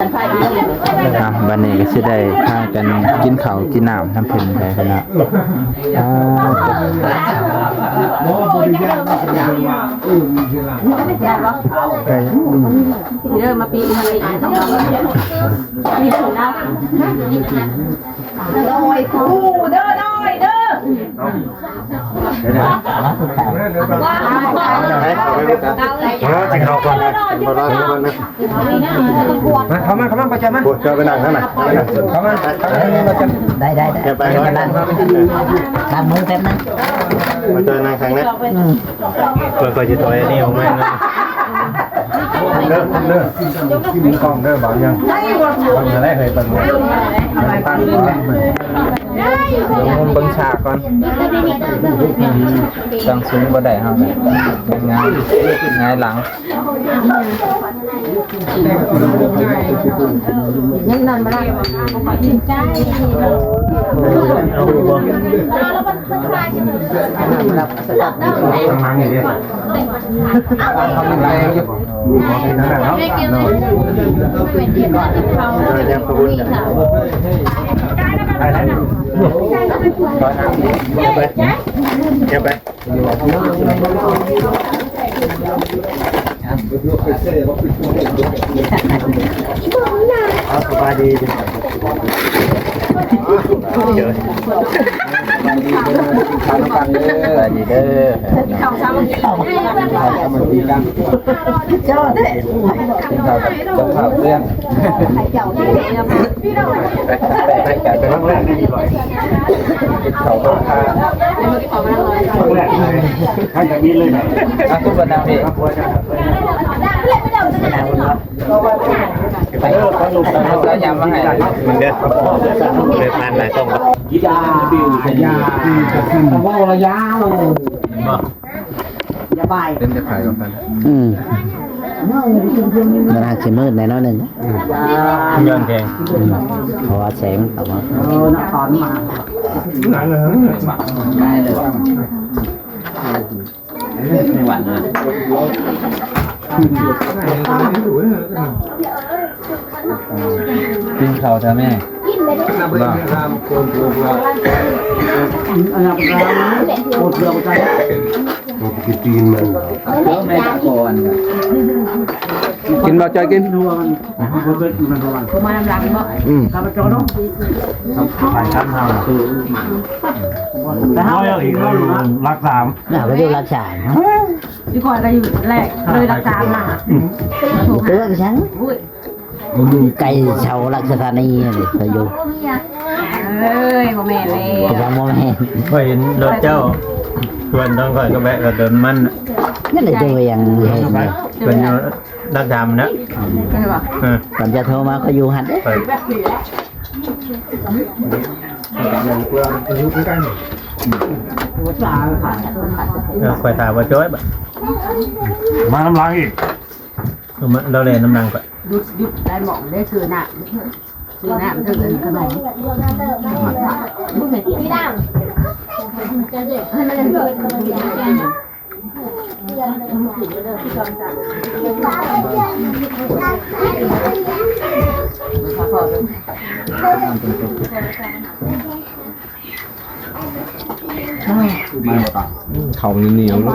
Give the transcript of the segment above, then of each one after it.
ອ່ະ ບັດນີ້ກໍຊິໄດ້ພາກັນກິນເຂົ້າກິນນ້ຳນຳເພິ່ນໄປພຸ້ນນະ. ອ່າ ເດີ ມາປີນທະເລ ນີ້ເນາະ ໂດຍຄູ່ເດີ ໂດຍເດີ. ມາກິນເຂົ້າກ່ອນ ມາກິນເຂົ້າກ່ອນນະ. ມາ ເຂົ້າມາ ເຂົ້າມາ ປະຈຳມາ ໂອ້ຍ ເຈົ້າໄປນັ່ງທາງນັ້ນ ເຂົ້າມາ ເຂົ້າມາ ໄດ້ ໄດ້ ໄດ້ ໄປ ໄປ ໄປ ລ້າງມືແປັບໜຶ່ງ ມາເຈີນັ່ງທາງນີ້ ອືມ ເບິ່ງ ຂ້ອຍຊິຖອຍອັນນີ້ອອກມາ ເດີ ເດີ ກິນກ້ອງເດີ ບາງຢ່າງ ເບິ່ງແລ້ວ ເຮີ້ຍ ເບິ່ງ ເບິ່ງ ເບິ່ງສາກກ່ອນ ຕັ້ງສູງບໍ່ໄດ້ເຮົາ ຫງາຍ ຫງາຍຫຼັງ. ຍັງນອນບໍ່ຫຼັບ ເອົາ ສະບາຍດີ ສະບາຍດີເດີ ສະບາຍດີເດີ ເຂົ້າສາມັກຄີກັນ ເຈົ້າເດ້ ກິນເຂົ້າກັບເຈົ້າພາບເພື່ອນ ໄປ ໄປ ໄປ ໄປ ໄປ ໄປ ກິນເຂົ້າກັບ ໃຫ້ທຳອິດເລີຍນະ ອ່ະ ຄືວ່ານາງເອ ໄປ ເອົາຢາມາໃຫ້ ມັນເດີ ເດີນຜ່ານຫຼາຍຕ້ອງ ຢາ ຢາ ເວົ້າລະຢາວ ເຫັນບໍ່ ຢາບາຍ ເປັນຈະຂາຍກັນ ອືມ ມັນອາດຊິມືດແດ່ໜ້ອຍໜຶ່ງ ອືມ ຍ້ອນແສງ ອືມ ເພາະວ່າແສງ ເອີ ນະຄອນມາ ໄດ້ເລີຍ ກິນເຂົ້າແທ້ແມ່ ກິນໄປເດີ ບໍ່ ອັນນັ້ນກໍໂອດເພື່ອບໍ່ໄດ້ ໂອດກິນຕີນມັນ ເອີ ແມ່ຕະກອນ ກິນບໍ່ ຈອຍກິນ ມັນຫົວມັນ ບໍ່ມານຳຫຼັງບໍ່ ອືມ ຂ້າພະເຈົ້າເນາະ ໄປທາງເຮົາ ໄປເຮົາອີກ ເຮົາຢູ່ຫຼັກສາມ ນະ ໄປຢູ່ຫຼັກສາມ ຢູ່ກ່ອນກໍຢູ່ແລກເລີຍຫຼັກສາມມາ ອືມ ເຕືອນສັງ ໂອ້ຍ ມັນໄກເຊົາຫຼັກສະຖານີຫັ້ນເດ ໄປຢູ່ ເອີຍ ບໍ່ແມ່ນແລ້ວ ຍັງບໍ່ແມ່ນ ຂ້ອຍເຫັນລົດເຈົ້າ ຊວນທາງຂ້ອຍກໍແວະກັບລົດມັນ ນັ້ນແຫຼະ ເຈົ້າກໍຍັງເຫັນ ເພິ່ນຢູ່ຫຼັກສາມນະ ເອີ ຕອນເຈົ້າໂທມາ ຂ້ອຍຢູ່ຫັ້ນເດ້ ຂ້ອຍ ເອີ ຂ້ອຍຖາມວ່າຈ້ອຍບາດ ມານຳຫຼັງອີກ ເອົາມາ ລາວແລ່ນນຳຫຼັງຂ້ອຍ ຢຸດ ຢຸດໄດ້ໝໍ້ເດ້ ຊື້ນ້ຳ ຊື້ນ້ຳ ຊື້ຂະໜົມ ເຂົ້າໜຽວໆ ເລີຍ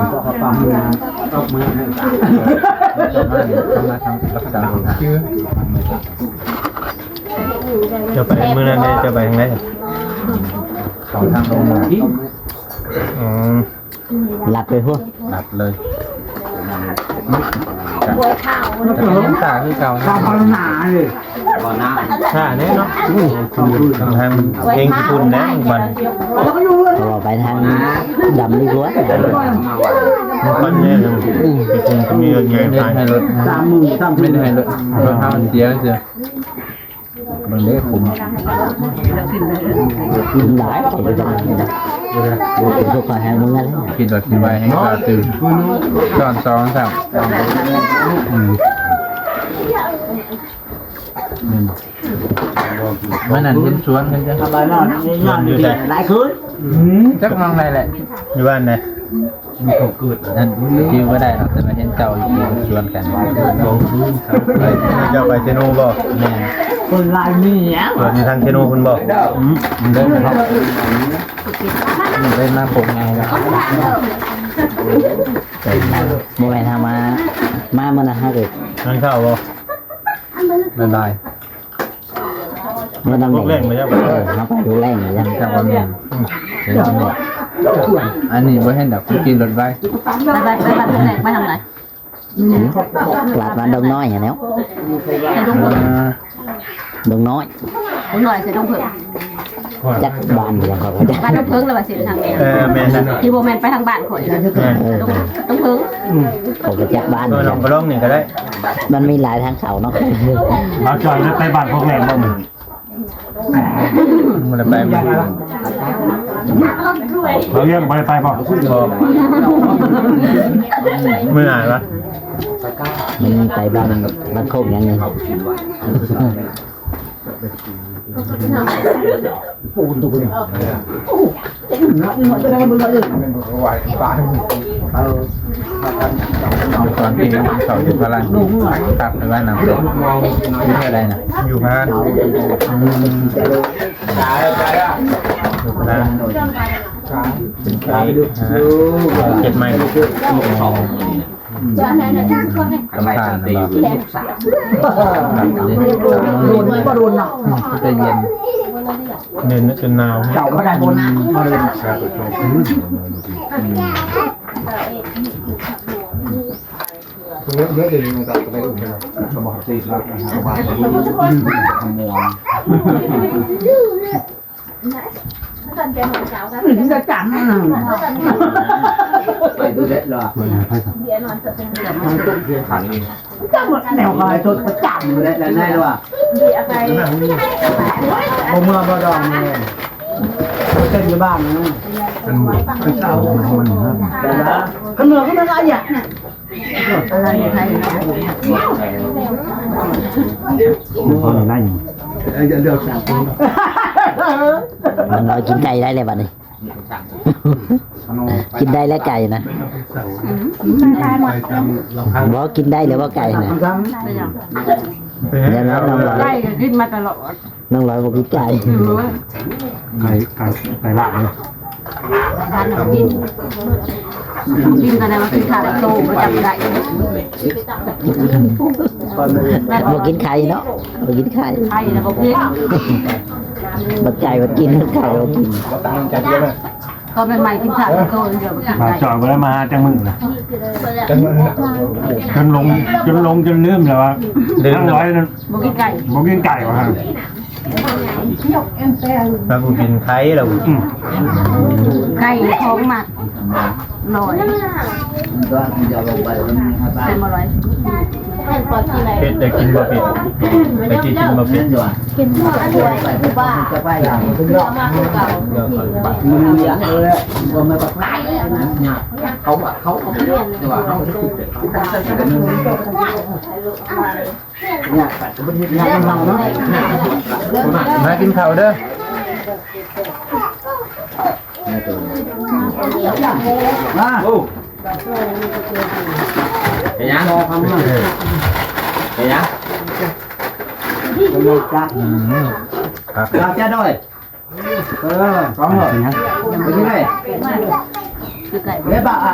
ເຈົ້າໄປມື້ນັ້ນເດ້ ເຈົ້າໄປທາງໃດ? ເຂົ້າທາງລົງມາ ອືມ ລັດໄປພຸ້ນ ລັດເລີຍ ກະຍັງຕາຄືເກົ່າ ຕາມພັດທະນາເລີຍ ຖ້າແນ່ເນາະ ທາງເພງຍີ່ປຸ່ນແນ່ບັດ ເພາະວ່າໄປທາງດຳດີກວ່າ ມັນຄວັນແນ່ ອືມ ຍີ່ປຸ່ນກໍມີລົດໃຫຍ່ ເຮັດໃຫ້ລົດ ສາມໝື່ນ ສາມໝື່ນ ເຮັດໃຫ້ລົດ ລົດເຮົາເສຍ ເສຍ ມັນເດ້ ຂຸມ ຂຸມຫຼາຍ ເຂົາໄປທຳ ບໍ່ເປັນພວກຂ້ອຍແຮງເມືອແລ້ວ ຄິດວ່າຊິໄວແຮງກວ່າຕື່ມ ຕອນສອງຊ້ຳ ອືມ ມື້ນັ້ນເຫັນສວນກັນຈ້ະ ສວນຢູ່ໃສ? ຫຼາຍຄືນ ອືມ ຈັກມອງໃດແຫຼະ ຢູ່ບ້ານໃດ? ນັ້ນ ຈື່ບໍ່ໄດ້ດອກ ແຕ່ວ່າເຫັນເຈົ້າຢູ່ສວນກັນ ເຈົ້າໄປເຊໂນບໍ່? ແມ່ນ. ຄົນລາວນີ້ຫຍັງ ສວນຢູ່ທາງເຊໂນພຸ້ນບໍ່? ອືມ ເດີນໄປເນາະ ເດີນມາໂຄງໃຫຍ່ແລ້ວ ບໍ່ແມ່ນເຮົາມາ ມາມື້ນັ້ນເຮົາກໍ ທານເຂົ້າບໍ່? ບາຍບາຍ. ເມື່ອນຳ ພວກແລງມາຍັງ ເອີ ເຮົາໄປພວກແລງມາຍັງ ເຈົ້າວ່າແມ່ນ ເຫັນບໍ່? ອັນນີ້ບໍ່ເຫັນດອກ ຂີ່ລົດໄວ ໄປ ໄປ ໄປ ໄປ ໄປທາງໃດ? ອືມ ລາດບ້ານດົງນ້ອຍຫັ້ນແຫຼ້ວ ເອີ ດົງນ້ອຍ ດົງນ້ອຍໃສ່ດົງເຜິ້ງ ຈັກບ້ານຫຍັງເຂົາກໍຈັກ ບ້ານດົງເຜິ້ງລະວ່າເສັ້ນທາງແມ່ນ ເອີ ແມ່ນນະ ທີ່ບໍ່ແມ່ນໄປທາງບ້ານຂ້ອຍ ເອີ ດົງເຜິ້ງ ອືມ ເຂົາກໍຈັກບ້ານ ເອີ ລອງໄປລອງນີ້ກໍໄດ້ ມັນມີຫຼາຍທາງເຂົ້າເນາະ ບ່າວຈອຍໄດ້ໄປບ້ານພວກແລງບໍ່ມື້ນີ້? ບໍ່ໄດ້ໄປ ບ່າວລຽງບໍ່ໄດ້ໄປບໍ່? ບໍ່ ມື້ໜ້າວະ ມັນໄປບ້ານ ບ້ານໂຄກຫຍັງນີ້? ຕອນທີ່ເຂົາຢູ່ພະລັງ ຕັກໄປວ່ານຳ ຢູ່ເທື່ອໃດນະ? ຢູ່ພະລັງ ອືມ ຢູ່ພະລັງ ເຮັດໃໝ່ ສຳຄັນນະບໍ່? ໂດນບໍ່ໂດນນະ? ອືມ ເປັນຕາເຢັນ ເໜື່ອຍຈົນໜາວ ເຈົ້າບໍ່ໄດ້ໂດນນະ ບໍ່ໂດນ ຈະຈຳ ໄປດູເດັດລະ ຈຳແນວລາຍຕົວປະຈຳ ແລ້ວໄດ້ລະ ບໍ່ເມືອບໍ່ດອງເລີຍ ເຕັ້ນຢູ່ບ້ານນີ້ ຄັນເມືອກໍແມ່ນອາຍະ ມັນລອຍກິນໄກ່ໄດ້ແລ້ວບັດນີ້ ກິນໄດ້ແລ້ວໄກ່ນະ ບໍ່ ກິນໄດ້ແລ້ວບໍ່ໄກ່ນະ ແລ້ວນ້ອງລອຍ ໄກ່ກໍກິນມາຕະຫຼອດ ນ້ອງລອຍບໍ່ກິນໄກ່ ໄກ່ ໄກ່ ໄກ່ລາດເນາະ ທານບໍ່ກິນ ບໍ່ກິນກໍໄດ້ວ່າກິນຂ້າວໂຕບໍ່ຈຳໄດ້ ບໍ່ກິນໄຂ່ເນາະ ບໍ່ກິນໄຂ່ ໄຂ່ລະບໍ່ກິນ ບັກໄກ່ບັດກິນ ບັກໄກ່ບໍ່ກິນ ຕອນໃໝ່ໆກິນຂ້າວໂຕດຽວບໍ່ກິນ ມາຈອຍບໍ່ໄດ້ມາຫາຈັກມື້ລະ ຈົນຫຼົງ ຈົນຫຼົງຈົນລືມແລ້ວວ່າ ນາງລອຍນັ້ນ ບໍ່ກິນໄກ່ ບໍ່ກິນໄກ່ວ່າ ລາວບໍ່ກິນໄຂ່ລາວ ອືມ ໄຂ່ຂອງມັກ ລອຍ ເປັນບໍ່ລອຍ ເປັດໄດ້ກິນບໍ່ເປັດ ໄດ້ກິນບໍ່ເປັດ ກິນບໍ່ເປັດ ເພື່ອມາຄືເກົ່າ ເຂົາ ເຂົາ ເຂົາ ແຕ່ວ່າເຮົາ ມາກິນເຂົ້າເດີ ມາ ໂອ້ ເປັນຫຍັງ ເປັນຫຍັງ ອືມ ຄັກ ລາວແຈດ້ອຍ ເອີ ສອງຮ້ອຍ ເປັນຫຍັງ ໄປທີ່ໃດ ຄືໄກ່ ເດ້ບໍ່ ອ່ະ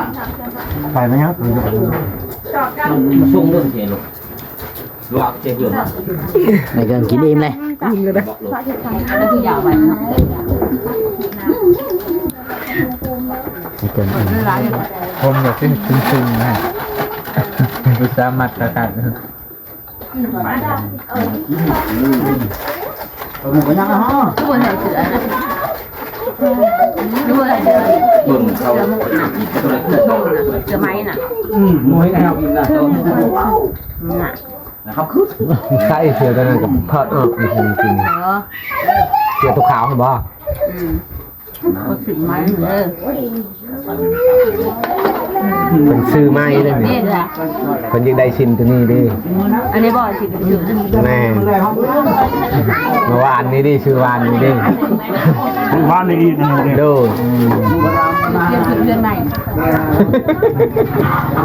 ໄປແມ່ນຫຍັງ ສົ່ງເລື່ອງເທລົງ ລວກເທເພື່ອນ ໃຫ້ເກີງກິນອີ່ມເລີຍ ອີ່ມເລີຍເດີ ໃຫ້ເກີງອີ່ມ ຜົມຢາກກິນຊຶ້ງໆ ນະ ອຸດສາມັດຄັກໆ ເບິ່ງເຂົາ ເສືອໄມ້ນະ ອືມ ບໍ່ເຫັນໃຫ້ເຮົາກິນນະ ນະ ໃສ່ເສືອຕົວນັ້ນກໍຖອດອອກ ກິນ ເສືອຕົວຂາວຫັ້ນບໍ່ ອືມ ເພິ່ນຊື້ໃໝ່ເດ້ ເພິ່ນຢາກໄດ້ຊິ້ນຕົວນີ້ເດ້ ອັນນີ້ບໍ່ຊິຊື້ ແມ່ນ ເມື່ອວານນີ້ເດ້ ຊື້ວານນີ້ເດ້ ວານນີ້ອີກ ໂດຍ ອືມ. ປ່ຽນເປັນເຮືອນໃໝ່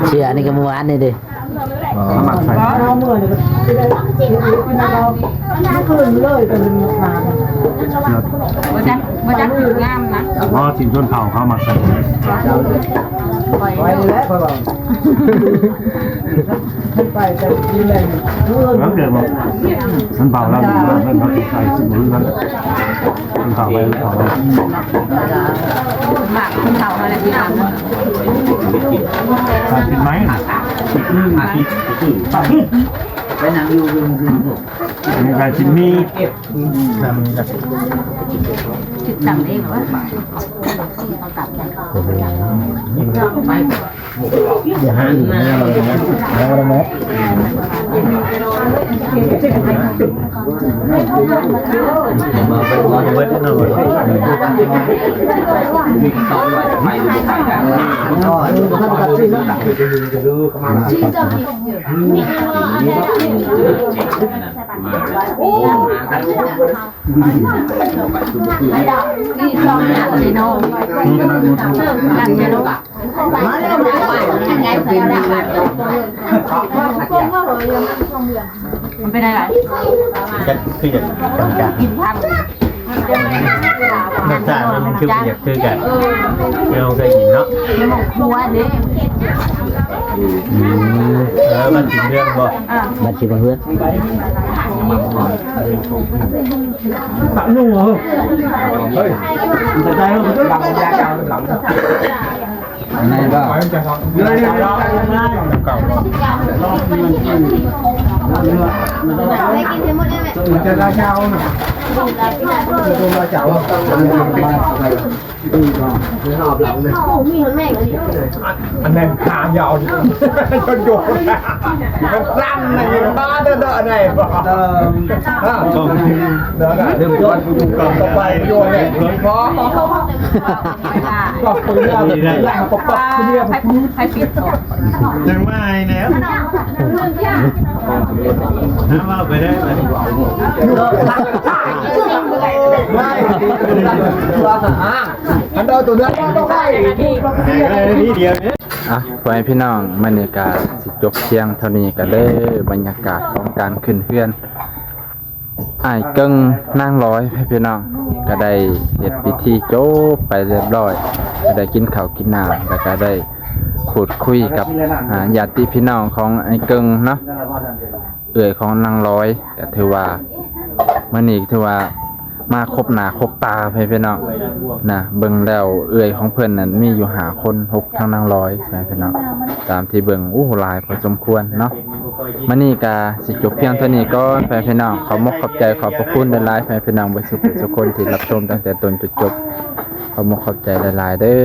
ເສື້ອອັນນີ້ກໍມື້ວານນີ້ເດ້. ອໍ ເອົາມາໃສ່ ບໍ່ ເອົາເມື່ອນີ້ກໍຊິໄດ້ກິນເອົາ ເມື່ອຄືນເລີຍກໍເປັນໝາກນານ ບໍ່ຈັກ ບໍ່ຈັກ ງາມນະ. ອໍ ຊິນຊົນເຜົ່າເຂົາມາໃສ່ ໄປແລ້ວ ຂ້ອຍວ່າ ໄປແຕ່ກິນແລ້ວ ເອີ ເດີ ມັນເບົາແລ້ວ ມັນເບົາແລ້ວ ໃສ່ຊິບໍ່ຄືກັນ. ເຂົາໄປ ເຂົາໄປ ໝາກເຂົາຫັ້ນແຫຼະ ທີ່ຮ້ານ ອາທິດໄໝ ອາທິດ ໄປນັ່ງຢູ່ ມີການຊິມີ ຕິດຕາມເອງວ່າ ເຂົາຕັດໄດ້ ໂອ້ໂຫ ມັນເປັນໄງ? ຄື ຄືຢາກ ກິນຜັກ ລົດຊາດມັນຄືບໍ່ຢາກຄືກັນ ເຮົາເຄີຍກິນເນາະ ຢູ່ໝ່ອງຄົວເດ້. ອືມ ເອີ ມັນກິນເລື່ອງບໍ່? ອ່າ ມັນຊິບໍ່ເຮືອນ. ປະໜູເອີຍ ເຮີ້ຍ ມັນຈະໄດ້ເຮີ້ຍ ຫຼັງ ຫຼັງ ອັນນີ້ກໍ ເຮົາໄດ້ກິນທັງໝົດແລ້ວແຫຼະ ມັນຈະລາຈາວນະ ລາຈາວ ໂອ້ ມີຮອດແມ່ງອັນນີ້ ອັນນັ້ນຂາຍາວ ຈົນໂຍນ ມັນສັ້ນນະ ບາດເດີ ອັນນີ້ ເອີ ເລີ່ມຕົ້ນ ຕໍ່ໄປໂຍນເລີຍ ພໍ ກໍເປີດແລ້ວ ໃຫ້ປິດ ຍັງມາໃຫ້ແລ້ວ ເວົ້າໄປເດີ ອັນເອົາຕົວນັ້ນ ໃຫ້ໄດ້ທີດຽວນີ້. ອ່ະ ພໍ່ແມ່ພີ່ນ້ອງ ມື້ນີ້ກະຊິຈົບພຽງເທົ່ານີ້ກະເດີ ບັນຍາກາດຂອງການຂຶ້ນເຮືອນ ອ້າຍເກິ່ງນາງລອຍ ພີ່ນ້ອງ ກໍໄດ້ເຮັດພິທີຈົບໄປຮຽບຮ້ອຍ ກໍໄດ້ກິນເຂົ້າກິນນ້ຳ ແລ້ວກໍໄດ້ພູດຄຸຍກັບ ອ່າ ຍາດຕິພີ່ນ້ອງຂອງອ້າຍເກິ່ງເນາະ ເອື້ອຍຂອງນາງລອຍ ກໍຖືວ່າ ມື້ນີ້ຖືວ່າມາຄົບໜ້າຄົບຕາ ພີ່ນ້ອງນະ. ເບິ່ງແລ້ວເອື້ອຍຂອງເພິ່ນນັ້ນມີຢູ່ຫ້າຄົນ ຫົກ ທັງນາງລອຍ ພີ່ນ້ອງ ຕາມທີ່ເບິ່ງ ໂອ້ ຫຼາຍພໍສົມຄວນເນາະ. ມື້ນີ້ກະຊິຈົບພຽງເທົ່ານີ້ກ່ອນ ແຟນພີ່ນ້ອງ ຂອບມົກຂອບໃຈ ຂອບພະຄຸນຫຼາຍໆ ແຟນພີ່ນ້ອງເບິດສຸກທຸກຄົນທີ່ຮັບຊົມຕັ້ງແຕ່ຕົ້ນຈົນຈົບ ຂອບມົກຂອບໃຈຫຼາຍໆເດີ.